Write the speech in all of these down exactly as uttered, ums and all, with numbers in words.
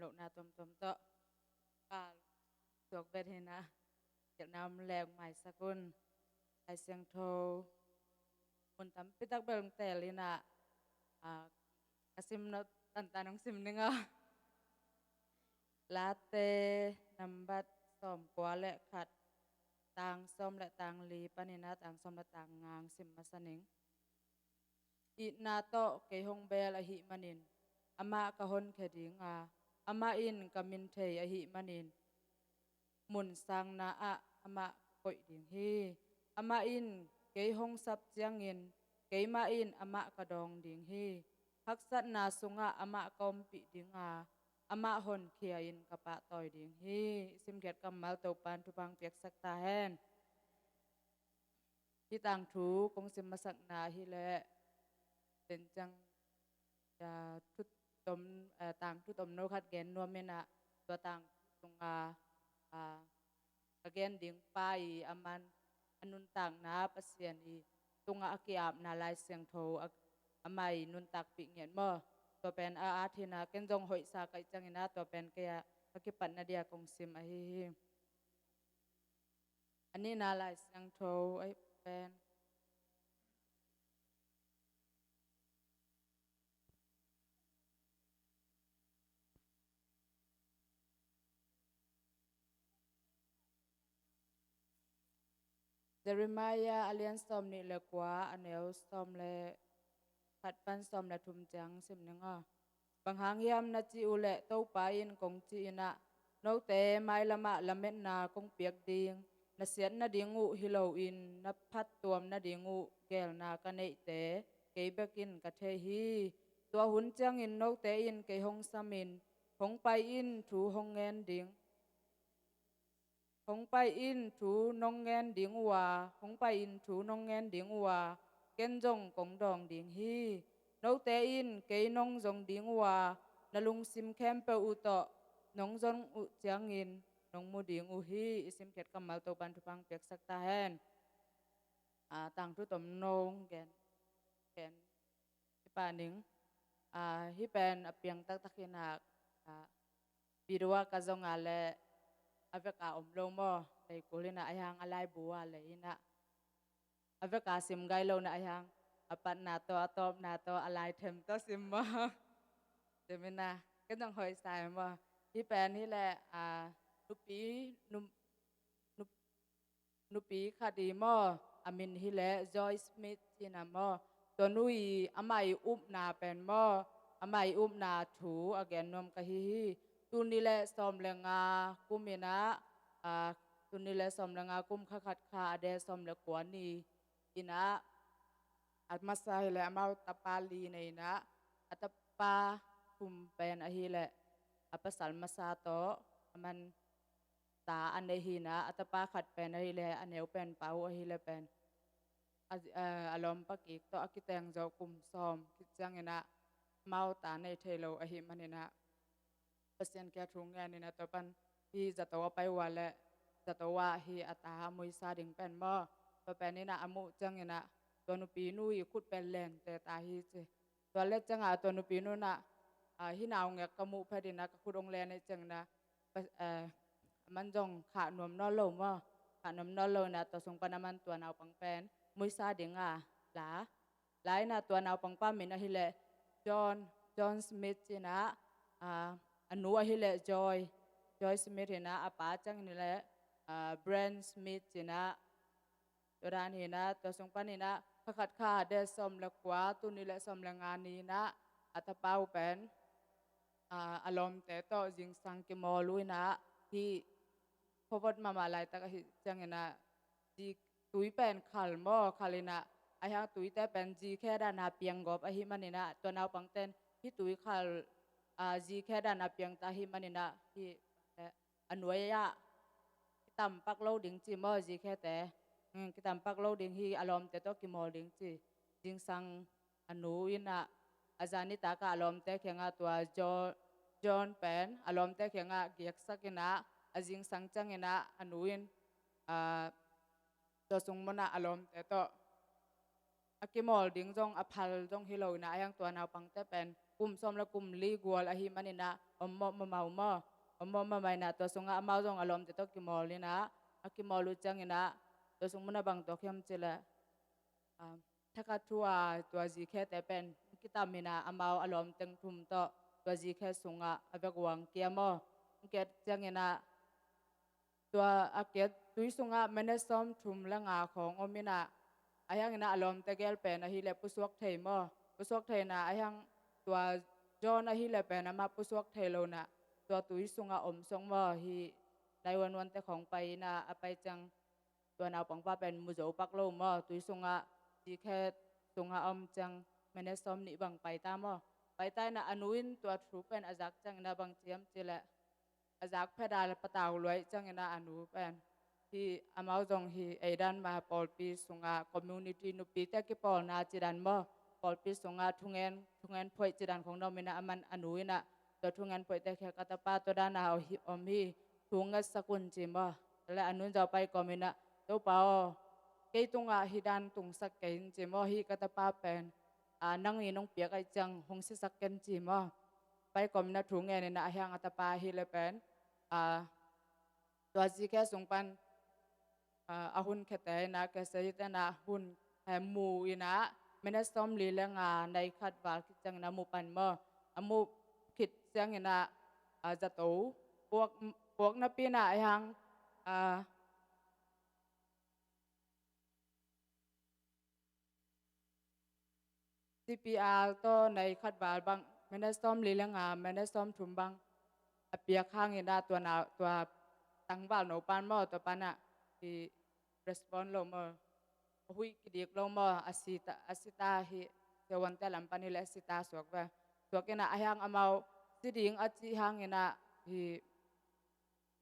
lohna tuamtuam tawh kal suak vet hi-in ah, gelhna om leh maisak un. Lai Siangtho mun tampi tak bel teel in ah, a, ka sim nop tantan hong sim ning aw. Late nambat sawmkua le khat, tang sawm le tang li panin ah tang sawm le tang nga hong sim masa ning. Itna tawh kei hong beel ahih manin amah ka honkhia ding a, amah in ka min thei ahih manin mun sangna ah amah ka koih ding hi. Amah in kei hong sap ciangin keimah in amah ka dawng ding hi. Haksatna sungah amah ka ompih ding a, amah honkhia in ka pahtawi ding hi. I simkhiat kammal Topa'n thupha hong piaksak ta hen. Hih tangthu kong sim masakna hi leh, tenciang, a, thu tom, a, tangthu tomno khat gen nuam in ah, tua tangthu sungah, a, ka gen ding pa i aman a nuntakna, Pasian i tungah a ki-apna Lai Siangtho a, amah i nuntakpih ngiat maw. Tua pen a at hi-in ah, ken zong hoihsa ka hih ciangin ah tua pen kei a ka kipatna dia kong sim ahi hi. A nihna Lai Siangtho ahi pen Jeremiah a lian sawmnih le kua, a neu sawm le khat pan sawm le thum ciang sim ning aw. Bang hang hiam na cih uh leh, Topa in kong cih in ah, note mailamah lametna kong piak ding, na siat nading uh hi loin na phattuam nading uh geelna ka neihte kei bekin ka thei hi. Tua hun ciangin note in kei hong samin, hong pai in thu hong ngen ding, hong pai in thu nong ngen ding uh a, hong pai in thu nong ngen ding uh a, ken zong kong dawng ding hi. Note in kei nong zong ding uh a, na lungsim khempeuh uh tawh nong zong uh ciangin nong mu ding uh hi. I simkhiat kammal Topa'n thupha hong piaksak ta hen. A, tangthu tomno gen, gen hi pah ning. A, hih pen a piang taktak hi-in ah, a, video ah ka zong a leh a vek a om lo maw, lei kul hi-in ah, ahi hang a laibu a lei hi-in ah, a vek a sim gai lo-in ah, ahi hang a patna tawh, a tawpna tawh, a laithem tawh sim maw. Sim in ah, ken zong hoihsa hi maw. Hih pen hi leh, a, nupi, nu, nu, nupi khat hi maw, a min hi leh Joy Smith ci-in ah maw. Tua nu i amah i upna pen maw, amah i upna thu a gen nuam ka hi hi. Tul nih le sawm le nga kum in ah, a, tul nih le sawm le nga kum, kha khat, kha a deh sawm le kua ni in ah, a masa hi leh amau tapa li nei in ah, a tapa thum pen ahi leh, a pasal masa tawh aman ta a neih hi-in ah, a tapa khat pen ahi leh, a neu pen pa uh ahi leh pen, a, a, a lawmpa kik tawh a kiteng zawh kum sawm khit ciangin ah, amau ta nei thei lo ahih manin ah, Pasian kiang thu ngen in ah, tua pan hih zato a pai uh a leh, zato ah hih a ta a muisa ding pen maw, tua pen in ah a muh ciangin ah, tua nupi nu i khut pen lente ta hi ci. Tua leh ciangah tua nupi nu in ah, a, hih naungek ka muh phet in ah ka khut hong len ahih ciangin ah, pa, eh, aman zong khah nuam nawn lo maw. Khah nuam nawn lo in ah, tua sung pan aman tua naupang pen muisa ding a la, la in ah, tua naupang pa min ahi leh John, John Smith ci-in ah, a, a nu ahi leh Joy, Joy Smith hi-in ah, a pa ciangin leh, a, Brent Smith ci-in ah, tua dan hi-in ah, tua sung pan in ah, kha khat, kha a deh sawm le kua, tul nih le sawm le nga ni in ah, a tapa uh pen, a, a lawmte tawh zingsang kimawl uh in ah, hih khuavot mahmah laitak ahih ciangin ah, zi, tui pen khal maw, khal in ah, ahi hang tuite pen zikhe dan a piang gawp ahih manin ah, tua naupangte'n hih tui khal, a, zikhe dan a piang ta ahih manin ah, hih, eh, a nuai ah kitam pak lo ding ci maw, zikhete. Hmm, kitam pak lo ding hi, a lawmte tawh kimawl ding ci. Zingsang a nu in ah, a zan nitak ah a lawmte kiangah tua Jo-, John pen a lawmte kiangah giaksak in ah, a zingsang ciangin ah a nu in, a, tua sung mun ah a lawmte tawh a kimawl ding zong, a phal zong hi lo in ah, ahi hang tua naupangte pen kum sawm le kum li gual ahih manin ah om mawh mahmah uh maw. Om mawh mahmah in ah tua sungah amau zong a lawmte tawh kimawl in ah, a kimawl uh ciangin ah tua sung munah bang tuak hiam cih leh, ah, thakhat thu a tua zikhiate pen kitam in ah amau a lawmteng thum tawh tua zikhe sungah a vekun kia maw. Kia ciangin ah tua a kia tui sungah minute sawmthum le nga khawng om in ah, ahi hangin ah a lawmte gel pen ahih leh pusuak thei maw. Pusuak thei in ah ahi hang tua John ahih leh pen amah pusuak thei lo in ah tua tui sungah om sawk maw. Hih nine one one te khawng pai in ah a pai ciang tua naupangpa pen mu zo pak lo maw. Tui sungah zikhe sungah om ciang minute sawmnih bang pai ta maw. Pai ta in ah a nu in tua thu pen a zak ciangin ah bang ci hiam cih leh, a zak phet a patau luai ciangin ah a nu pen hih amau zong hih ei dan mah pawlpi sungah community nupite kipawlna cih dan maw, pawlpi sungah thungen, thungen phoih cih dan khawng na om in ah aman a nu in ah tua thungen phoihte khia ka tapa tua dan a om hi, thu ngetsak un ci maw. Tua leh a nu in zong pai kawm in ah, Topa aw, kei tungah hih dan tungsak kei in ci maw. Hih ka tapa pen, ah, nang in hong piak ahih ciang hong sisak ken ci maw. Pai kawm in ah thu ngen in ah ahi hang a tapa ahih leh pen, ah, tua zikhe sung pan, ah, a hun khiate in ah, cassette in ah hun, eh, mu in ah minute sawmli le nga nai khat val khit ciangin ah mu pan maw. A mu khit ciangin ah, ah, zato puak, puak napi in ah ahi hang, ah, C P R tawh nai khat val bang, minute sawmli le nga, minute sawmthum bang a piak hangin ah tua na, tua tangvalno pan maw, tua pan ah hih respond lo maw. A huih kidik lo maw, a si ta, a si ta hih, siavuante lam pan hih leh a si ta suak ve. Suak in ah ahi hang amau si ding a cih hangin ah hih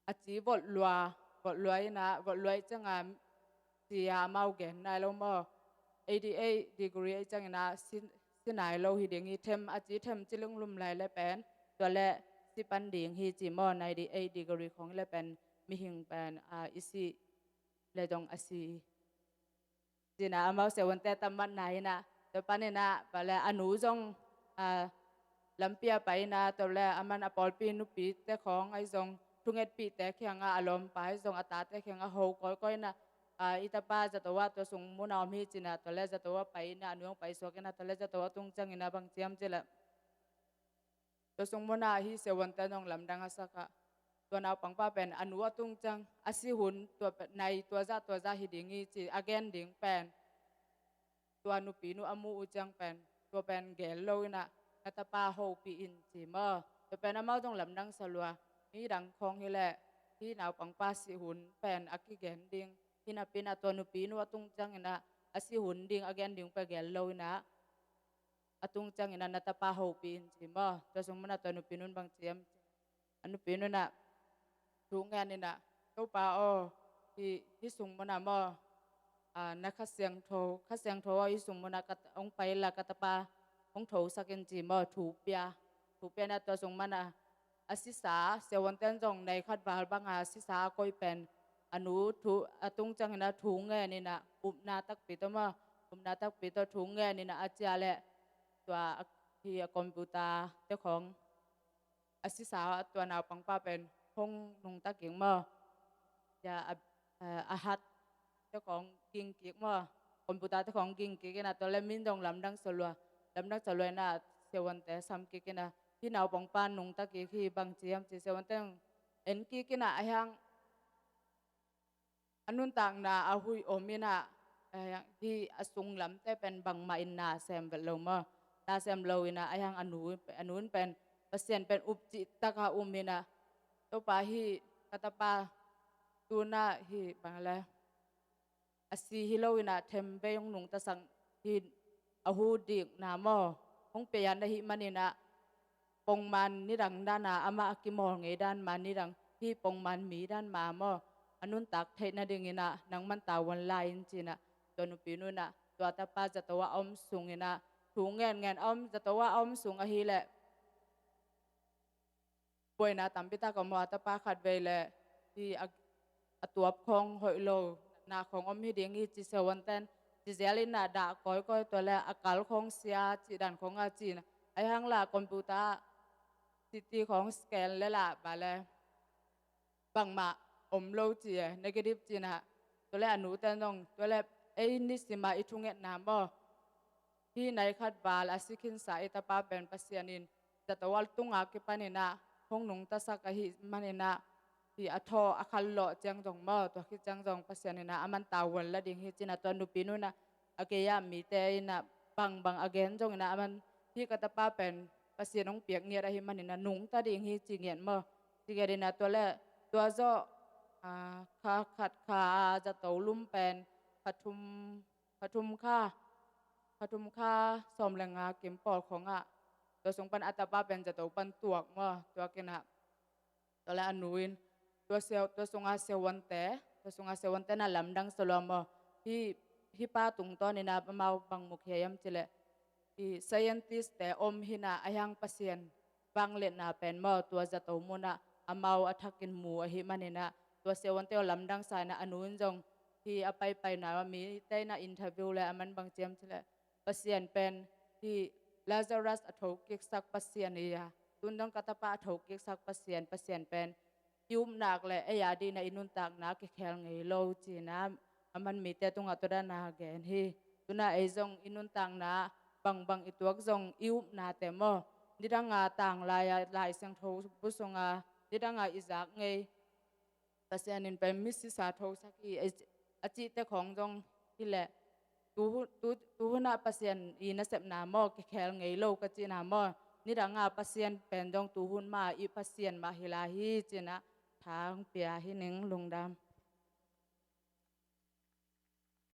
a ci volh lua, volh lua in ah, volh lua ahih ciangin ah si a amau gen nai lo maw. Eighty eight degree ahih ciangin ah si, si nai lo hi ding hi. Them, a ci them ci lunglum lai leh pen tua leh si pan ding hi ci maw. Ninety eight degree khawng leh pen mihing pen, ah, i sih leh zong a si hi. Ci in ah amau siavuante tam matna in ah, tua pan in ah, bang leh a nu zong, ah, lampi ah pai in ah, tua leh aman a pawlpi nupite khawng ahi zong, thungetpihte kiangah, a lawmpa ahi zong, a tate kiangah ho kawikawi in ah, ah, i tapa zato ah tua sung munah om hi ci in ah, tua leh zato ah pai in ah, a nu zong pai suak in ah, tua leh zato ah tung ciangin ah bang ci hiam cih leh, tua sung munah hih siavuante zong lamdang a sak ah, tua naupangpa pen a nu a tung ciang a si hun, tua pen nai tua zah tua zah hi ding hi ci a gen ding pen, tua nupinu a mu uh ciang pen, tua pen gel lo in ah, na tapa hopih in ci maw. Tua pen amau zong lamdang sa lua. Midang khawng hi leh hih naupangpa si hun pen a kigen ding hi napi in ah, tua nupinu a tung ciangin ah a si hun ding a gen ding pen gel lo in ah, a tung ciangin ah na tapa hopih in ci maw. Tua sung munah tua nupinu in bang ci hiam, a nupinu in ah thu ngen in ah, Topa aw, hih, hih sung munah maw, ah, na Kha Siangtho, Kha Siangtho aw, hih sung munah ka, hong pai la, ka tapa hong thosak in ci maw. Thu pia, thu pia in ah tua sung munah a sisa, siavuante in zong nai khat val bang a sisa a koih pen, a nu thu, a tung ciangin ah thu ngen in ah, upna takpi tawh maw, upna takpi tawh thu ngen in ah a ciah leh, tua a, hih a computer te khawng a sisa, tua naupangpa pen hong nungta kik maw. Ya, a, a, a hat te khawng ging kik maw, computer te khawng ging kik in ah, tua leh min zong lamdang sa lua, lamdang sa lua in ah, siavuante sam kik in ah, hih naupangpa nungta kik hi, bang ci hiam ci, siavuante en kik in ah, ahi hang a nuntakna a huih om in ah, ahi hang hih a sunglamte pen bangmah in na sem vet lo maw. Na sem lo in ah, ahi hang a nu, a nu in pen Pasian pen up cih tak a um in ah, Topa, hih ka tapa tu-in ah hih bang leh a si hi lo in ah, them vei hong nungtasak hi, a hu dikna maw, hong pia na hih manin ah, pongman nidang dan a, amah a kimawl ngei dan mah nidang, hih pongman mi dan mah maw, a nuntak theih nadingin ah nangman tavuan la in ci in ah, tua nupinu in ah tua tapa zato ah a om sungin ah thu ngenngen a om, zato ah a om sung ahih leh buaina tampi tak om maw. A tapa khatvei leh hih a, a tuap khawng hoih lo, natna khawng om hi ding hi ci, siavuante'n ci zel in ah dah kawikawi, tua leh a kal khawng sia cih dan khawng a ci in ah, Ahi hang la computer ah city khawng scan le la ba le bangmah om lo ci e, negative ci-in ah. Tua le a nute zong tua le ei nisim a i thungetna maw, hih nai khat val a si khinsa i tapa pen Pasian in zato a tunga kipanin ah hong nungtasak ahih manin ah, hih a thaw a khallawh ciang zong maw, tua khit ciang zong Pasian in ah aman tavuan la ding hi ci-in ah tua nupi nu in ah a gei-a mite in ah bangbang a gen zongin ah aman hih ka tapa pen Pasian hong piak ngiat ahih manin ah nungta ding hi ci ngiat maw. Ci ngiat in ah tua le tua zawh, ah, kha khat kha a zato lum pen kha thum, kha thum kha, kha thum kha sawm le nga kim pawl khawng ah tua sung pan a tapa pen zato pan tuak maw, tuak in ah tua le a nu in tua siau, tua sunga siavuante, tua sunga siavuante na lamdang sa lua maw. Hih, hih pa tungtawnin ah amau bang mu khia hiam ci le, hih scientist te om hi-in ah ahi hang Pasian vangliatna pen maw tua zato mun ah amau a thakin mu ahih manin ah tua siavuante aw lamdang sa in ah a nu in zong hih a paipaina mite in ah interview le aman bang ci hiam ci le, Pasian pen hih Lazarus a thokiksak Pasian hi a, tu-in zong ka tapa a thokiksak Pasian, Pasian pen i upna le ei a dingin ah i nuntakna kikhel ngei lo ci-in ah aman mite tungah tua dan a gen hi. Tu-in ah ei zong i nuntakna bangbang i tuak zong i upnate maw, nidang a tanglai a Lai Siangtho bu sunga nidang a i zak ngei Pasian in pen misisa thosak hi a cihte khawng zong hi leh tu hun, tu, tu hun ah Pasian i nasepna maw kikhel ngei lo ka cihna maw, nidang a Pasian pen zong tu hun mah i Pasian mah hi lai hi ci-in ah tha hong pia hi ning. Lungdam.